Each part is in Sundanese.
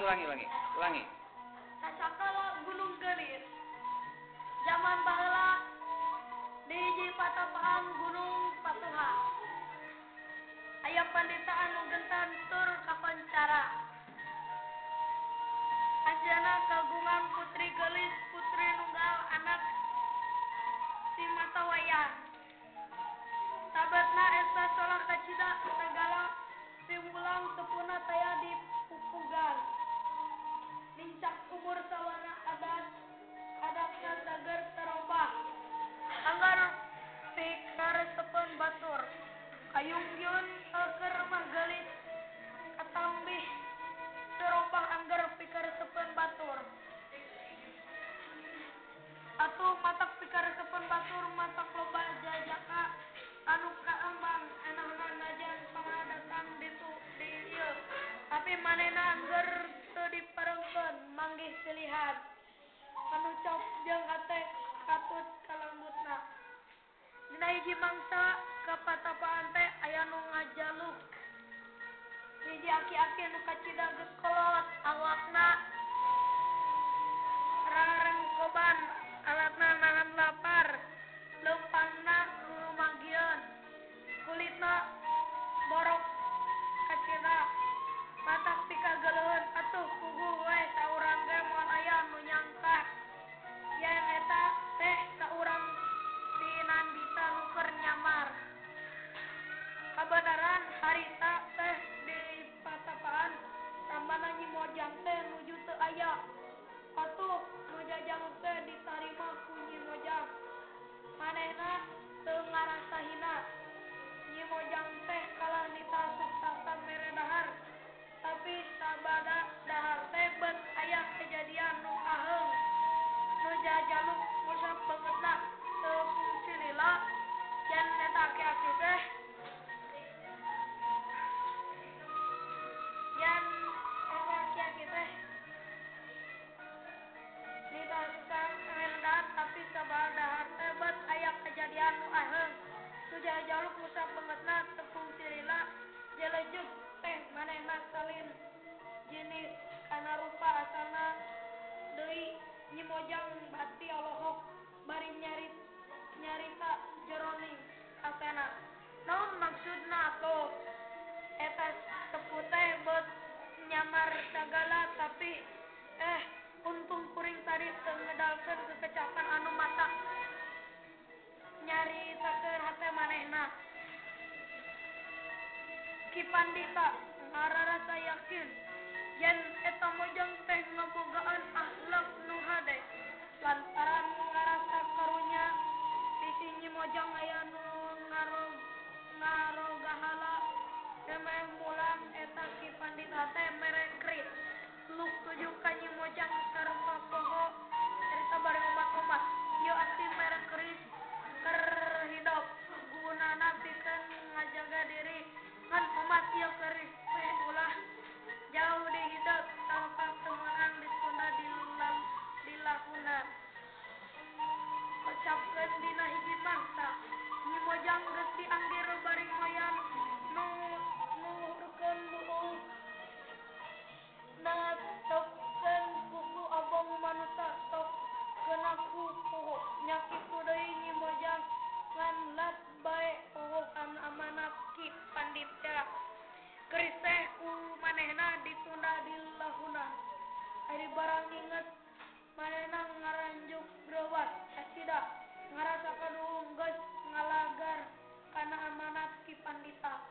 Ulangi. Ulangi. Sasakala Gunung Gelis. Zaman baheula di hiji patapaan Gunung Patuha. Aya pandita anu gentan tur kakoncara. Anjeunna kagungan putri geulis, putri nunggal anak simata wayang. Sabetna eta solah kacida sagala piwulang tepuna taya di pupugan. Nincak umur sawana adat adabna sager tarobah. Anggar pikaresepeun batur. Kayunggyun keur mah geulis katambih terobah anggar pikaresepeun batur. Atuh matak pikaresepeun batur matak loba jajaka anu kaembang enahna najan pangadatang ditu di ieu. Tapi manehna angger teu diparengkeun manggih pilihan anu cok jeung ate katut kalembutna. Dina hiji mangsa kapatapaan teh aya nu ngajaluk. Hiji aki-aki nu kacida geus kolot awakna rarengkoban alatna nahan lapar leumpangna rumagieun kulitna borok kacida matak pikageleuheun atuh puguh we saurang ge moal aya nu nyangka yen eta teh saurang pinandita nu keur nyamar. Kabeneran harita teh di patapaan ramana Nyi Mojang teh nuju teu aya. Atuh nu jajaluk teh ditarima ku Nyi Mojang. Manehna teu ngarasa hina. Nyi Mojang teh kalah ditasuk sarta mere dahar. Tapi sabada dahar teh beut aya kejadian nu aheung. Nu jajaluk ngusap beungeutna teu fungsi lila yen eta aki-aki teh yen eta aki-aki teh ditasukan dahar tapi sabada dahar teh beut aya kejadian nu aheung. Nu jajaluk ngusap beungeutna teu fungsi lila jelejug teh manehna salin jenis kana rupa asalna deui Nyi Mojang bati olohok bari nyarita jeroning hatena. Naon maksudna atuh eta sepuh teh beut nyamar sagala tapi untung kuring tadi teu ngedalkeun kekecapan anu matak nyaritakeun hate manehna. Ki Pandita ngararasa yakin yen eta mojang teh ngabogaan akhlak nu hade lantaran ngarasa karunya sisi Nyi Mojang aya nu ngarogahala remeh mulang eta Ki Pandita teh mere keris luk tuju ka Nyi Mojang sarta poho carita bari omat-omat ieu arti mere keris keur hidop gunana pikeun ngajaga diri ngan omat ieu keris teh ulah jauh di hidep tanpa temeunang ditunda dilakunan. Kocapkeun dina hiji mangsa Nyi Mojang geus dianggir bari moyan nu nuhurkeun buuk natepkeun kuku abong manusa tok kena ku poho nya kitu deui Nyi Mojang ngan lat bae poho kana amanat Ki Pandita. Keris teh ku manehna ditunda dilahunan. Ari barang inget manehna ngaranjuk greuwas kacida ngarasa kaduhung geus ngalagar kana amanat Ki Pandita.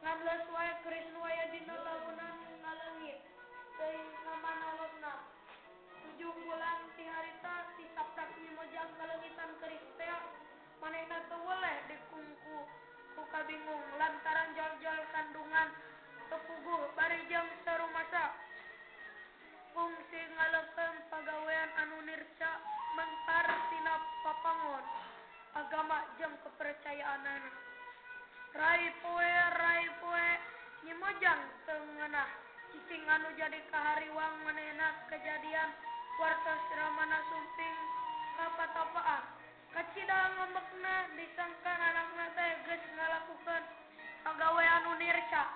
Ngan leus wae keris nu aya dina lahunan ngaleungit teuing ngamanologna. 7 bulan ti harita tisaprak Nyi Mojang kaleungitan keris teh manehna teu weleh dikungku ku kabingung lantaran jol-jol kandungan teu puguh bari jeung sarumasa fungsi ngaleupkeun pagawean anu nirca mengkar tina papangon agama jeung kepercayaanana. Rai poe Nyi Mojang teu ngeunah cicing anu jadi kahariwang manehna kejadian wartos ramana sumping ka patapaan. Kacida ngambekna disangka anakna teh geus ngalakukeun pagawean anu nirca.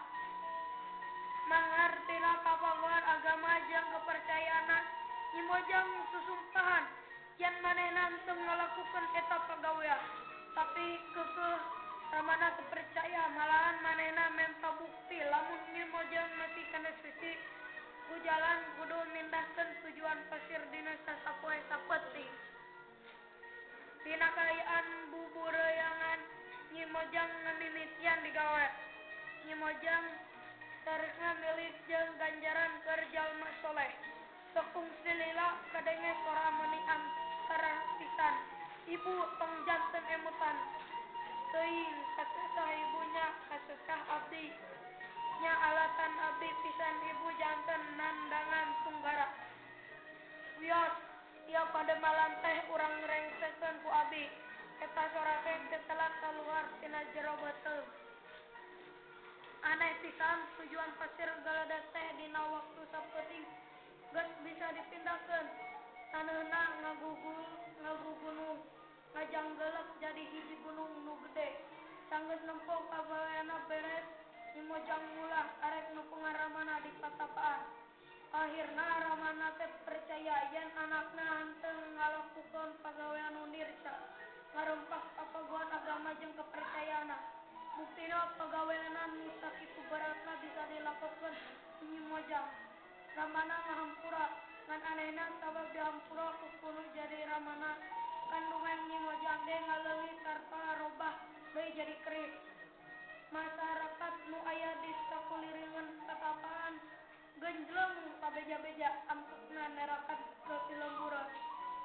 Mangartina kapagohan agama ngalakukeun eta pagawean. Tapi keukeuh Ramana teu percaya, malahan manehna menta bukti lamun Nyi Mojang masih keneh suci ku jalan kudu mindahkeun tujuan pasir dina sasapoe sapeuting. Dina kaayaan bubureyangan Nyi Mojang ngamimitian digawe. Nyi Mojang tarikna milik jeung ganjaran keur jalma soleh. Teu kungsi lila kadenge sora meuni antara pisan. Ibu tong janten emutan. Teuing kasesah ibu nya kasesah abdi. Nya alatan abdi pisan ibu janten nandangan tunggara. Wios, ieu pademalan teh urang rengsekeun ku abi. Eta sora teh tetelat kaluar tina jero beuteung. Aneh pisan tujuan pasir galadas teh dina waktu sapeuting geus bisa dipindahkeun. Taneuhna ngagugunung ngajanggelek jadi hiji gunung nu gede. Sanggeus nempo pagaweanna beres, Nyi Mojang mulah arek nepungan Ramana di patapaan. Ahirna Ramana teh percaya yen anakna henteu ngalakukeun pagawean nu nirsa, ngarumpak kapaguhan agama jeung kapercayaanna. Buktina pagaweanna nu sakitu beratna bisa dilakokeun ku Nyi Mojang. Ramana ngahampura, ngan anehna sabab dihampura ku kunu jadi Ramana. Kandungan Nyi Mojang ge ngaleungit sarta robah deui jadi keris. Masarakat nu aya di sakulilingan patapaan genjleng pabeja-beja antukna nerakat kepilemburan.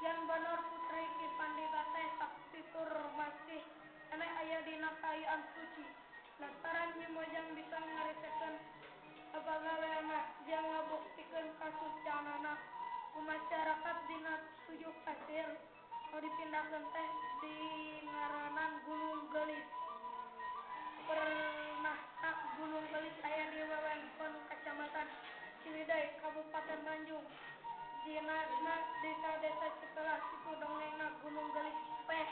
Yen bener putri Ki Pandita teh sakitur masih keneh aya dina kaayaan suci. Lantaran Nyi Mojang bisa ngarisekeun pagaweanna jeung ngabuktikeun kasucianana ku masyarakat dina tujuh pasir nu dipindahkeun teh dingaranan Gunung Geulis. Pernahna Gunung Geulis aya di wewengkon Kacamatan Ciwidey, Kabupaten Bandung. Dina desa-desa Cipelah kitu dongengna Gunung Geulis teh.